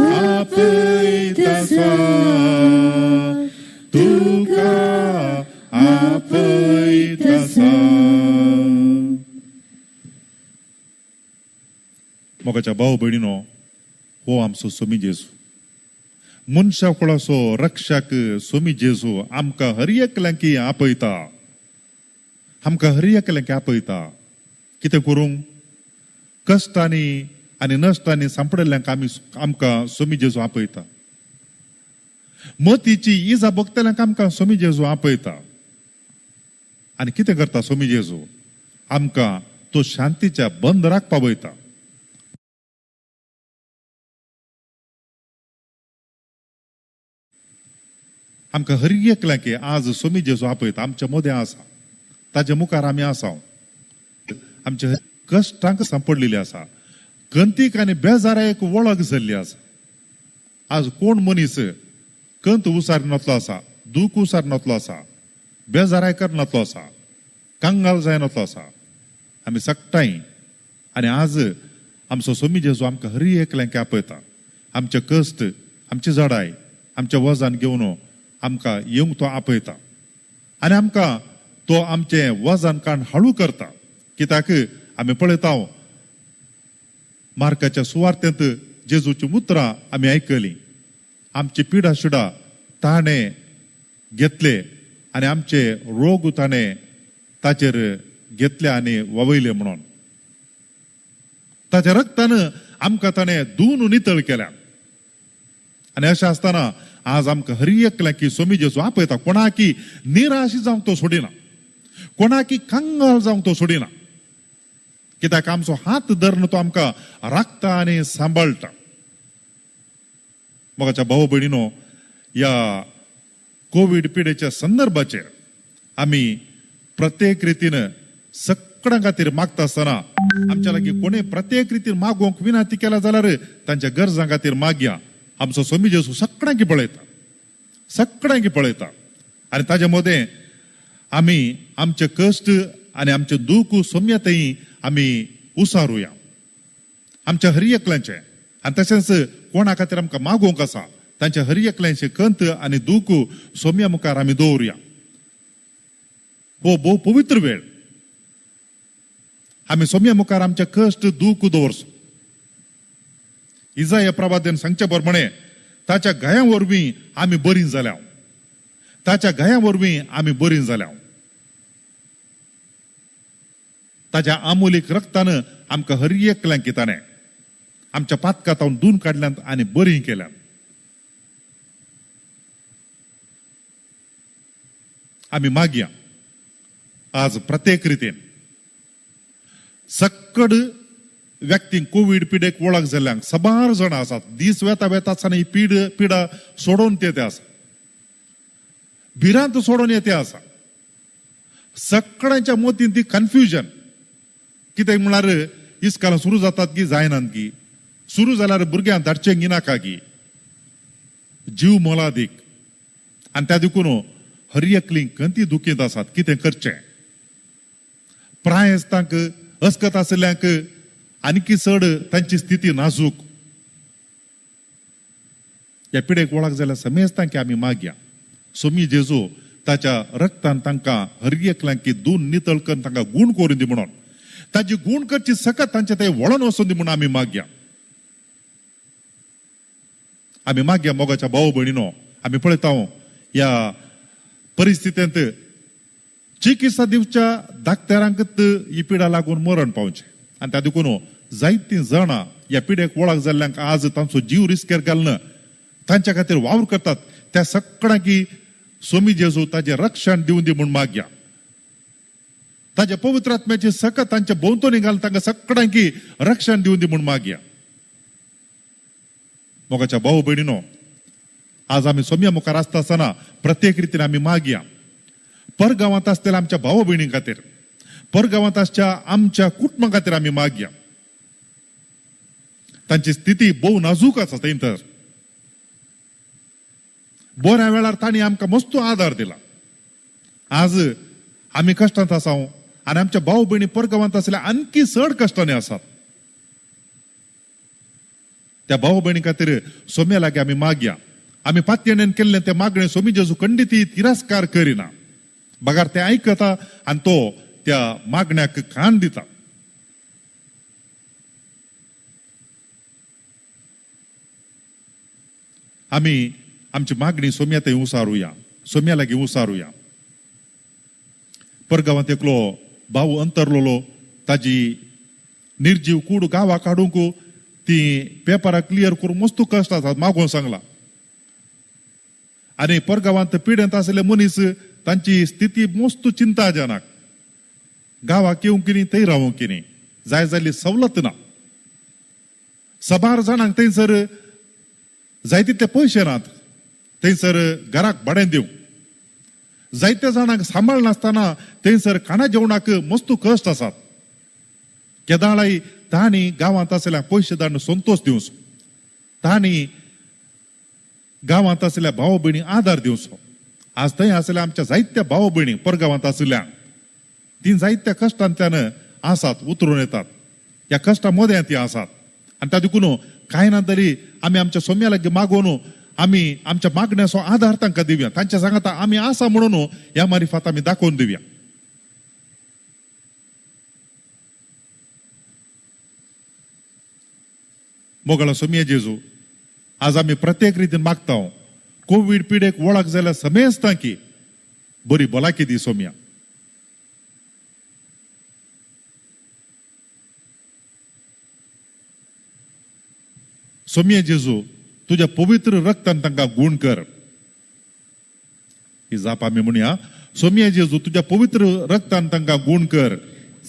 आपयता तुका आपयता. मोगाच्या भाव भयणीनो, हो आमचो सोमी जेजू, मनशा कुळाचो रक्षक सोमी जेजू आमकां हर एकल्यांकी आपयता, आमकां हर एकल्यांकी आपयता. कितें करूंक? कश्टांनी आनी नश्टांनी सांपडिल्ल्यांक आमी आमकां सोमी जेजू आपयता. मतीची इजा भोगतल्यांक आमकां सोमी जेजू आपयता. आनी कितें करता सोमी जेजू? आमकां तो शांतीच्या बंदराक पावयता. आमकां हर एकल्यांक आज सोमी जेजू आपयता, आमच्या मदें आसा, ताच्या मुखार आमी आसा. आमच्या कश्टांक सांपडलेली आसा, कंतीक आनी बेजाराक वळख जाल्ली आसा. आज कोण मनीस कंत उसार नातलो आसा, दूख उसार नातलो आसा, बेजाराय करनातलो आसा, कंगाल जायनातलो आसा. आमी सगटाय आनी आज आमचो सोमी जेजू आमकां हर एकल्यांक आपयता. आमचे कश्ट, आमची जडाय, आमचें वजन घेवन आमकां येवंक तो आपयता आनी आमकां तो आमचें वजन काण हाळू करता. कित्याक आमी पळयता मार्काच्या सुवार्तेंत जेजूची उतरां आमी आयकली, आमची पिडा शिडा ताणें घेतले आनी आमचे रोग ताणें ताचेर घेतले आनी ववयले म्हणून ताच्या रक्तान आमकां ताणें धुवन नितळ केल्या. आनी अशें आसतना आज आमकां हर एकल्यांक सोमी जेजू आपयता. कोणाकी निराश जावंक तो सोडिना, कोणाकी कंगाल जावंक तो सोडिना, कित्याक आमचो हात धरून तो आमकां राखता आनी सांबाळटा. मोगाच्या भाव भयणीनो, ह्या कोवीड पिडेच्या संदर्भाचेर आमी प्रत्येक रितीन सगळ्यां खातीर मागता आसतना आमच्या लागीं कोणें प्रत्येक रितीन मागोवंक विनंती केला जाल्यार तांच्या गरजां खातीर मागया. आमचो सोमी जेजू सगळ्यांक पळयता, सगळ्यांक पळयता आनी ताजे मदें आमी आमचे कश्ट आनी आमचें दूख सोम्या थंय आमी उसारुया आमच्या हर एकल्यांचें. आनी तशेंच कोणा खातीर आमकां मागोवंक आसा तांच्या हर एकल्यांचें कंत आनी दूख सोम्या मुखार आमी दवरुया. हो भोव पवित्र वेळ, आमी सोम्या मुखार आमचे कश्ट दूख दवरचो. इजाया प्रवाद्यान सांगचे प्रमाणे ताच्या घायां वरवीं आमी बरीं जाल्या, ताच्या घायां वरवीं आमी बरीं जाल्या. ताच्या आमोलीक रक्तान आमकां हर एकल्यांक ताणें आमच्या पातकांत धुवन काडल्यात आनी बरीं केल्यात. आमी मागया आज प्रत्येक रितीन सक्कड व्यक्तींक कोवीड पिडेक वळख जाल्ल्यांक साबार जाणां आसात. दीस वेता वेता आसतना ही पिडा सोडोवन येते आसा, भिरांत सोडोवन येते आसा. सगळ्यांच्या मतीन ती कन्फ्युजन, कित्याक म्हळ्यार इस्कालां सुरू जातात की जायनात की, सुरू जाल्यार भुरग्यांक धाडचें की नाका की, जीव मोलादीक. आनी त्या देखून हर एकली कंती दुखींत आसात. कितें करचें? प्रायस्तांक अस्कत आशिल्ल्यांक आनीकी चड तांची स्थिती नाजूक. ह्या पिडेक वळख जाल्यार समेस्तांक आमी मागया सोमी जेजू ताच्या रक्तान तांकां हर एकल्यांक धुवन नितळ करून तांकां गूण करून दी म्हणून, ताजी गूण करची सकत तांचे ते वळण वचून दी म्हणून आमी मागया. आमी मागया मोगाच्या भाव भयणीनो, आमी पळयता ह्या परिस्थितींत चिकित्सा दिवच्या डाक्टरांक ही पिडा लागून मरण पावचें. आनी त्या देखून जायतीं जाणां ह्या पिडेक वळख जाल्ल्यांक आज तांचो जीव रिस्केर घालना तांच्या खातीर वावर करतात. त्या सगळ्यांकी सोमी जेजू ताजें रक्षण दिवन दी म्हूण मागया. ताज्या पवित्र आत्म्याची सकत तांच्या भोंवतणी घालून तांकां सगळ्यांकी रक्षण दिवन दी म्हूण मागया. मोगाच्या भाऊ भयणीनो, आज आमी सोम्या मुखार आसता आसतना प्रत्येक रितीन आमी मागया. परगांवांत आसतल्या आमच्या भाव भयणी खातीर, परगांवांत आसच्या आमच्या कुटुंबा खातीर आमी मागया. तांची स्थिती भोव नाजूक आसा. थंय तर बऱ्या वेळार तांणी आमकां मस्त आदार दिला. आज आमी कश्टांत आसा आनी आमच्या भाव भयणी परगांवांत आसल्या आणखी चड कश्टांनी आसात. त्या भाव भयणी खातीर सोम्या लागीं आमी मागया. आमी पातयेन केल्लें तें मागणें सोमी जेजू खंडीत तिरस्कार करिना, बगार तें आयकता आनी तो त्या मागण्याक कान दिता. आमी आमची मागणी सोम्या थंय उसारुया, सोम्या लागीं उसारुया. परगांवांत एकलो भाव अंतरलोलो, ताजी निर्जीव कूड गांवाक हाडूंक ती पेपरां क्लियर करूंक मस्त कश्ट आसात मागोवन सांगला. आनी परगांवांत पिडेंत आशिल्ले मनीस तांची स्थिती मस्त चिंताजनक. गांवाक येवंक न्ही, थंय रावंक न्ही, जाय जाल्ली सवलत ना. साबार जाणांक थंयसर जाय तितले पयशे नात, थंयसर घराक भाडें दिवंक. जायत्या जाणांक सांबाळ नासतना थंयसर खाणा जेवणाक मस्त कश्ट आसात. केदाळाय तांणी गांवांत आशिल्ल्या पयशे धाडून संतोश दिवचो, तांणी गांवांत आशिल्ल्या भाव भयणी आदार दिवचो. आज थंय आशिल्ल्या आमच्या जायत्या भाव भयणी परगांवांत आशिल्ल्या ती जायत्या कश्टांतल्यान आसात, उतरून येतात. ह्या कश्टां मदें ती आसात. आनी त्या देखून कांय ना तरी आमी आमच्या सोम्या लागीं मागोवन आमी आमच्या मागण्याचो आदार तांकां दिवया. तांच्या सांगाता आमी आसा म्हणून ह्या मारिफात आमी दाखोवन दिवया. मोगाळा सोम्या जेजू, आज आमी प्रत्येक रितीन मागता. कोवीड पिडेक वळख जाल्यार समेस्तां की बरी भलायकी दी सोम्या. सोम्या जेजू, तुज्या पवित्र रक्तान तांकां गूण कर. ही जाप आमी म्हणया. सोम्या जेजू, तुज्या पवित्र रक्तान तांकां गूण कर.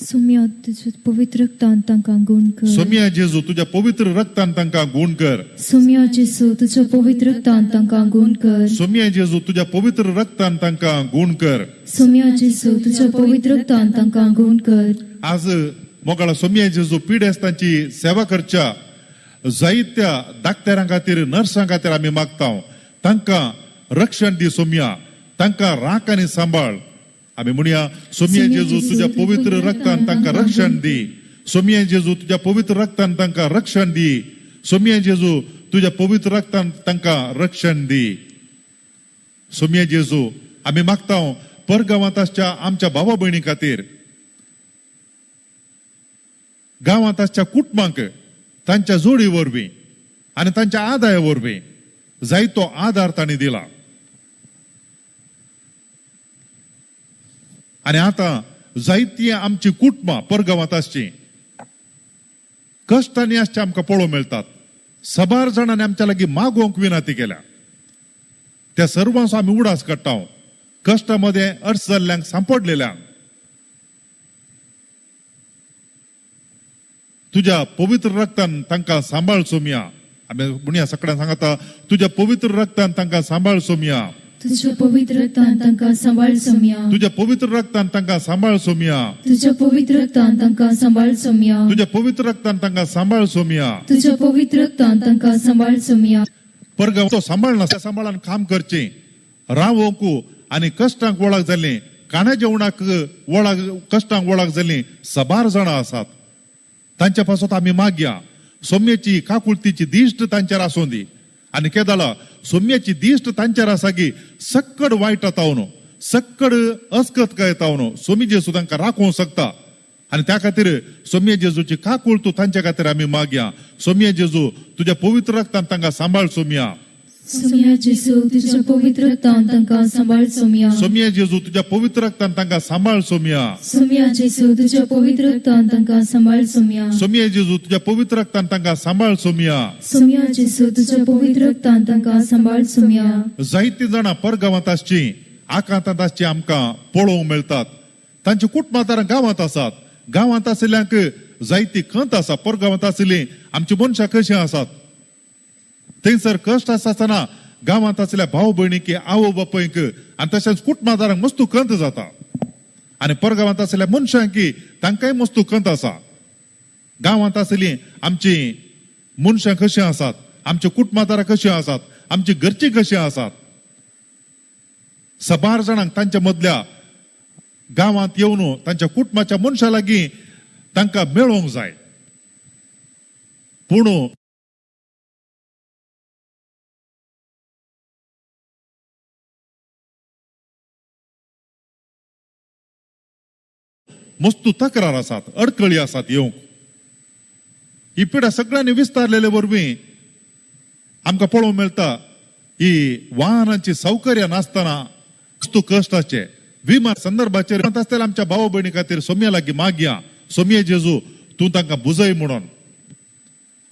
सोम्या तुज्या पवित्र रक्तान तांकां गूण कर. सोम्या जेजू, तुज्या पवित्र रक्तान तांकां गूण कर. सोम्या जेजू, तुज्या पवित्र रक्तान तांकां गूण कर. सोम्या जेजू, तुज्या पवित्र रक्तान तांकां गूण कर. सोम्या जेजू, तुज्या पवित्र रक्तान तांकां गूण कर. आज मोगाळा सोम्या जेजू, पिडेस्तांची सेवा करच्या जायत्या डाक्टरां खातीर, नर्सां खातीर आमी मागता. तांकां रक्षण दी सोम्या, तांकां राख आनी सांबाळ. आमी म्हणया, सोम्या जेजू, तुज्या पवित्र रक्तान तांकां रक्षण दी. सोम्या जेजू, तुज्या पवित्र रक्तान तांकां रक्षण दी. सोम्या जेजू, तुज्या पवित्र रक्तान तांकां रक्षण दी. सोम्या जेजू, आमी मागता परगांवांत आसच्या आमच्या भावा भयणी खातीर, गांवांत आसच्या कुटुंबांक तांच्या जोडी वरवीं आनी तांच्या आदाया वरवीं जायतो आदार तांणी दिला. आनी आतां जायती आमची कुटुंबां परगांवांत आसची कश्टांनी आसचे आमकां पळोवंक मेळटात. साबार जाणांनी आमच्या लागीं मागोवंक विनंती केल्या. त्या सर्वांचो आमी उडास काडटा. कश्टां मदें अर्थ जाल्ल्यांक, सांपडलेल्यांक तुज्या पवित्र रक्तान तांकां सांबाळ सोम्या. आमी म्हणया सगळ्यांक सांगता, तुज्या पवित्र रक्तान तांकां सांबाळ सोम्या. तुझ्या पवित्र रक्तान तांकां सांबाळ सोम्या. तुझ्या पवित्र रक्तान तांकां सांबाळ सोम्या. तुझ्या पवित्र रक्तान तांकां सांबाळ सोम्या. तुझ्या पवित्र रक्तान तांकां सांबाळ सोम्या. तुझ्या पवित्र रक्तान तांकां सांबाळ सोम्या. परगांव तो सांबाळना, त्या सांबाळान काम करचें, रावोंक आनी कश्टांक वळख जाल्लीं, काण्या जेवणाक वळख, कश्टांक वळख जाल्लीं साबार जाणां आसात. तांच्या पासत आमी मागया. सोम्याची काकुळतीची दिश्ट तांचेर आसूं दी. आनी केदाळा सोम्याची दिश्ट तांचेर आसा की सक्कड वायट येता, सक्कड अस्कत काय येता, सोमी जेजू तांकां राखोवंक शकता. आनी त्या खातीर सोम्या जेजूची काकूळ तूं तांच्या खातीर आमी मागया. सोम्या जेजू, तुज्या पवित्र रक्तान तांकां सांबाळ सोम्या. सोम्या जेजू तुझ्या पवित्र रक्तान तांकां सांबाळ सोम्या. सोमया जेजू तुज्या पवित्र रक्तान तांकां सांबाळ सोमया. सोम्या जेजू तुझ्या पवित्र रक्तान तांकां सांबाळ सोम्या. सोमया जेजू तुज्या पवित्र रक्तान तांकां सांबाळ सोमया. सोम्या जेजू तुझ्या पवित्र रक्तान तांकां सांबाळ सोम्या. जायतीं जाणां परगांवांत आसचीं, आकांतांत आसचीं आमकां पळोवंक मेळटात. तांची कुटुंबां गांवांत आसात. गांवांत आशिल्ल्यांक जायती खंत आसा. परगांवांत आशिल्लीं आमची मनशां कशीं आसात, थंयसर कश्ट आसा आसतना गांवांत आशिल्ल्या भाव भयणीक, आवय बापायक आनी तशेंच कुटुंबादारांक मस्तू खंत जाता. आनी परगांवांत आशिल्ल्या मनशांक तांकांय मस्तू खंत आसा. गांवांत आशिल्लीं आमची मनशां कशीं आसात, आमची कुटुंबादारां कशीं आसात, आमची घरचीं कशीं आसात. सबार जाणांक तांच्या मदल्या गांवांत येवन तांच्या कुटुंबाच्या मनशां लागीं तांकां मेळोवंक जाय. पूण मस्तू तक्रार आसात, अडकळी आसात येवंक. ही पिडा सगळ्यांनी विस्तारलेले वरवीं आमकां पळोवंक मेळटा ही वाहनांची सौकर्य नासतना मस्तू कश्टाचे विमा संदर्भाचेर आसतल्या आमच्या भाव भयणी खातीर सोम्या लागीं मागया. सोम्या जेजू तूं तांकां बुजय म्हणून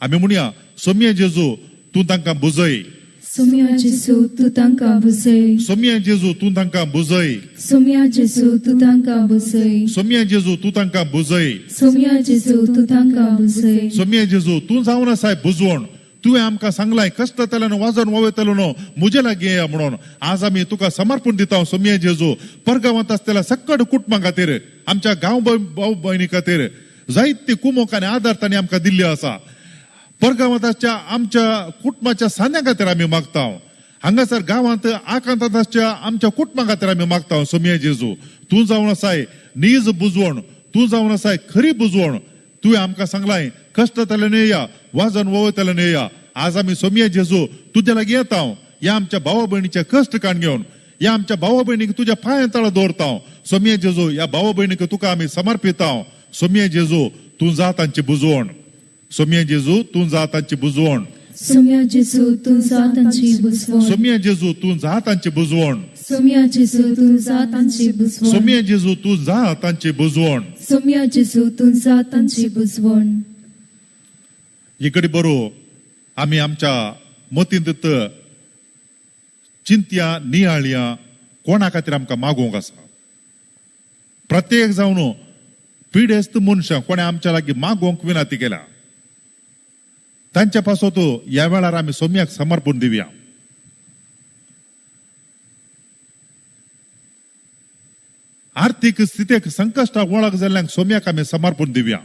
आमी म्हणया, सोम्या जेजू तूं तांकां बुजय. सोम्या जेजू तूं तांकां बुजय. सोम्या जेजू तूं तांकां बुजय. सोम्या जेजू तूं तांकां बुजय. सोम्या जेजू तूं तांकां बुजय. सोम्या जेजू तूं तांकां बुजय. सोम्या जेजू तूं जावन आसाय बुजवण. तुवें आमकां सांगलाय कश्ट जातलो न्हू, वाजोवन वयतलो न्हू, म्हजे लागीं येया म्हणून. आज आमी तुका समर्पण दिता सोम्या जेजू. परगांवांत आसतल्या सक्कड कुटुंबां खातीर, आमच्या गांव भाव भयणी खातीर जायती कुमोक आनी आदार तांणी आमकां दिल्ली आसा. परगांवांत आसच्या आमच्या कुटुंबाच्या सांद्या खातीर आमी मागता. हांगासर गांवांत आकांतांत आसच्या आमच्या कुटुंबा खातीर आमी मागता. सोम्या जेजू तूं जावन आसाय नीज बुजवण, तूं जावन आसाय खरी बुजवण. तुवें आमकां सांगलाय कश्ट जातल्यान येया, वाजन वयतल्यान येया. आज आमी सोम्या जेजू तुज्या लागीं येता. ह्या आमच्या भावा भयणीचे कश्ट काण घेवन ह्या आमच्या भावा भयणीक तुज्या पांया तळा दवरता. सोम्या जेजू ह्या भावा भयणीक तुका आमी समर्पिता. सोम्या जेजू तूं जा तांची बुजवण. सोम्या जेजू तूं जा तांची बुजवण. सोम्या जेजू तूं जा तांची बुजवण. सोम्या जेजू तूं जा तांची बुजवण. सोम्या जेजू तूं जा तांची बुजवण. सोम्या जेजू तूं जा तांची बुजवण. सोम्या जेजू तूं जा तांची बुजवण. इकडे बरो आमी आमच्या मतींत चिंतया नियाळया कोणा खातीर आमकां मागोवंक आसा. प्रत्येक जावन पिडेस्त मनशां कोणें आमच्या लागीं मागोवंक विनंती केल्या तांच्या पासत ह्या वेळार आमी सोम्याक समर्पण दिवया. आर्थीक स्थितीक संकश्टाक वळख जाल्ल्यांक सोम्याक आमी समर्पण दिवया.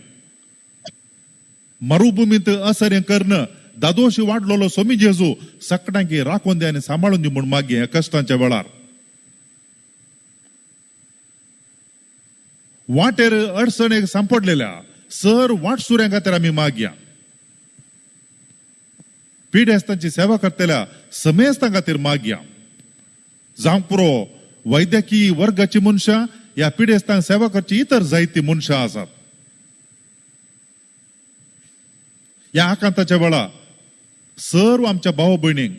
मरुभुमींत असरें करून दादोशी वाडलेलो सोमी जेजू सगळ्यांक राखून दी आनी सांबाळून दी म्हूण मागीर ह्या कश्टांच्या वेळार. वाटेर अडचणेक सांपडलेल्या सर वाटसुऱ्यां खातीर आमी मागया. पिडेस्तांची सेवा करतल्या समेस्तां खातीर मागया. जावंक पुरो वैद्यकीय वर्गाची मनशां ह्या पिडेस्तांक सेवा करची इतर जायती मनशां आसात. ह्या आकांताच्या वेळा सर्व आमच्या भाव भयणींक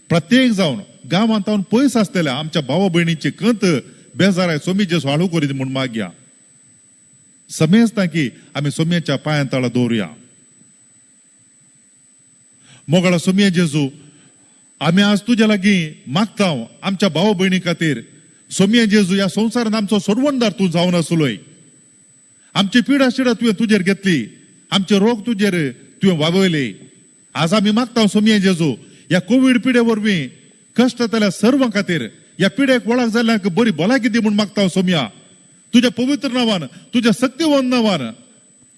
प्रत्येक जावन गांवांत पयस आसतल्या आमच्या भाव भयणीची कंत बेजाराय सोमी जेजू हाळू करीत म्हूण मागया. समेस्तां की आमी सोम्याच्या पांयां तळा दवरुया. मोगाळा सोम्या जेजू आमी आज तुज्या लागीं मागता आमच्या भाव भयणी खातीर. सोम्या जेजू ह्या संवसारांत आमचो सोडवणदार तूं जावन आसलोय. आमची पिडा शिडा तुवें तुजेर घेतली, आमचे रोग तुजेर तुवें वावयले. आज आमी मागता सोम्या जेजू ह्या कोवीड पिडे वरवीं कश्ट जातल्या सर्वां खातीर ह्या पिडेक वळख जाल्ल्यांक बरी भलायकी दी म्हूण मागता सोम्या. तुज्या पवित्र नांवान, तुज्या सक्तिवंत नांवान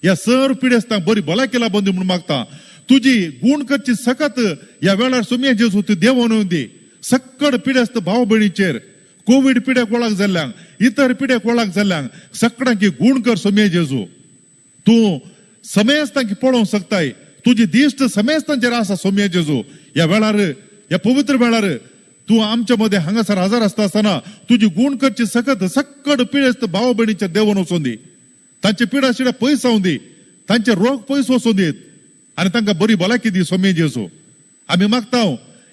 ह्या सर्व पिडेस्तांक बरी भलायकी लाबून दी म्हूण मागता. तुजी गूण करची सकत ह्या वेळार सोम्या जेजू तूं देंवोवन दी. सक्कड पिडेस्त भाव भयणीचेर कोवीड पिड्याक वळख जाल्ल्यांक, इतर पिड्याक वळख जाल्ल्यांक सगळ्यांक गूण कर सोम्या जेजू. तूं समेस्तांक पळोवंक शकताय, तुजी दिश्ट समेस्तांचेर आसा सोम्या जेजू. ह्या वेळार, ह्या पवित्र वेळार तूं आमच्या मदें हांगासर हजर आसता आसतना तुजी गूण करची सकत सक्कड पिडेस्त भाव भयणीचेर देंवोवन वचून दी. तांचे पिडा शिडा पयस जावं दी, तांचे रोग पयस वचून दीत आनी तांकां बरी भलायकी दी सोम्या जेजू. आमी मागता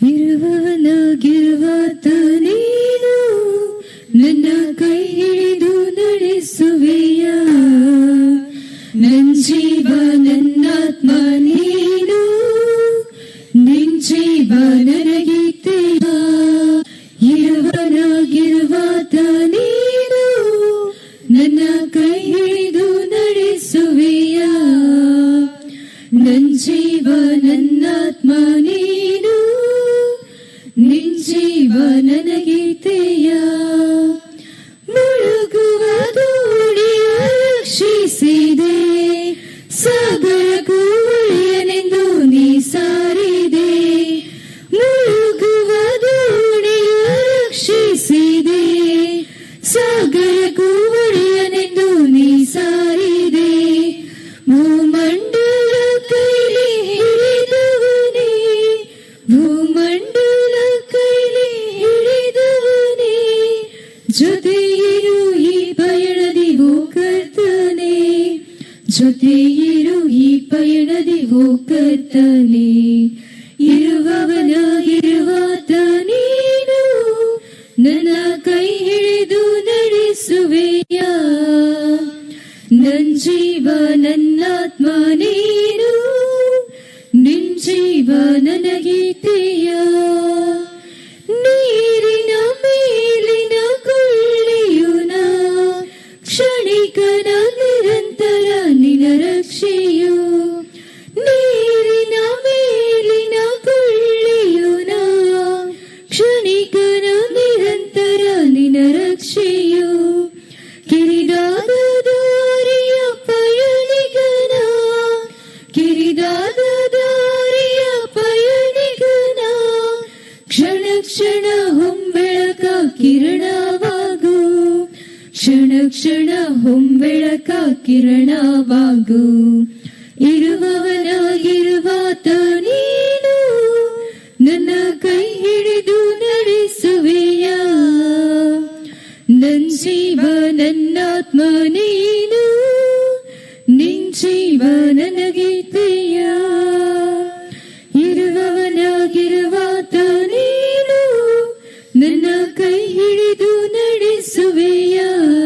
ಇರುವವನಾಗಿರುವಾತ ನೀನು ನನ್ನ ಕೈ ಹಿಡಿದು ನಡೆಸುವೆಯ. ನನ್ ಜೀವ ನನ್ನಾತ್ಮ ನೀನು, ನಿನ್ ಜೀವ ನನಗೀತೆಯ. ಇರುವನಾಗಿರುವಾತ ನೀನು ನನ್ನ ಕೈ ಹಿಡಿದು ನಡೆಸುವೆಯ. ನನ್ ಜೀವ ನನ್ನಾತ್ಮ ನೀನು, ನಿನ್ ಜೀವ ನನಗೀತೆಯ. ಮುಳುಗುವ ದೋಣಿಯ ರಕ್ಷಿಸಿದೆ, ಸಾಗರಕ್ಕೂ ಒಡೆಯನೆಂದು ನೀ ಸಾರಿದೆ. ಮುಳುಗುವ ದೋಣಿಯ ರಕ್ಷಿಸಿದೆ, ಸಾಗರಕ್ಕೂ ಒಡೆಯನೆಂದು ನೀ ಸಾರಿದೆ. ಭೂಮಂಡಲ ಕೈಲಿ ಹಿಡಿದವನೇ, ಭೂಮಂಡಲ ಕೈಲಿ ಹಿಡಿದವನೇ, ಜೊತೆಯಿರು ಈ ಪಯಣದಿ ಓ ಕರ್ತನೆ, ಜೊತೆಯಿರು ಈ ಪಯಣದಿ ಓ ಕರ್ತನೆ. ಇರುವವನಾಗಿರುವಾತ ನೀನು ನನ್ನ ಕೈ ಹಿಡಿದು ನಡೆಸುವೆಯ. ನನ್ ಜೀವ ನನ್ನಾತ್ಮ ನೀನು, ನಿನ್ ಜೀವ ನನಗೀತೆಯ. ನೀರಿನ ಮೇಲಿನ ಕೊಳ್ಳೆಯು ನಾ, ಕ್ಷಣಿಕನ ನಿರಂತರ ನಿನ ರಕ್ಷೆಯು. ನೀರಿನ ಮೇಲಿನ ಕೊಳ್ಳೆಯು ನಾ, ಕ್ಷಣಿಕನ ನಿರಂತರ ನಿನ ರಕ್ಷೆಯು. ಕಿರಿದಾದ ದಾರಿಯ ಪಯಣಿಗನ, ಕಿರಿದಾದ ದಾರಿಯ ಪಯಣಿಗನ, ಕ್ಷಣ ಕ್ಷಣ ಹೊಂಬೆಳಕ ಕಿರಣವಾಗು, ಕ್ಷಣ ಕ್ಷಣ ಹೊಂಬೆಳಕ ಕಿರಣವಾಗು. ಇರುವವನಾಗಿರುವಾತ ನೀನು ನನ್ನ ಕೈ ಹಿಡಿದು ನಡೆಸುವೆಯ. ನನ್ ಜೀವ ನನ್ನಾತ್ಮ ನೀನು,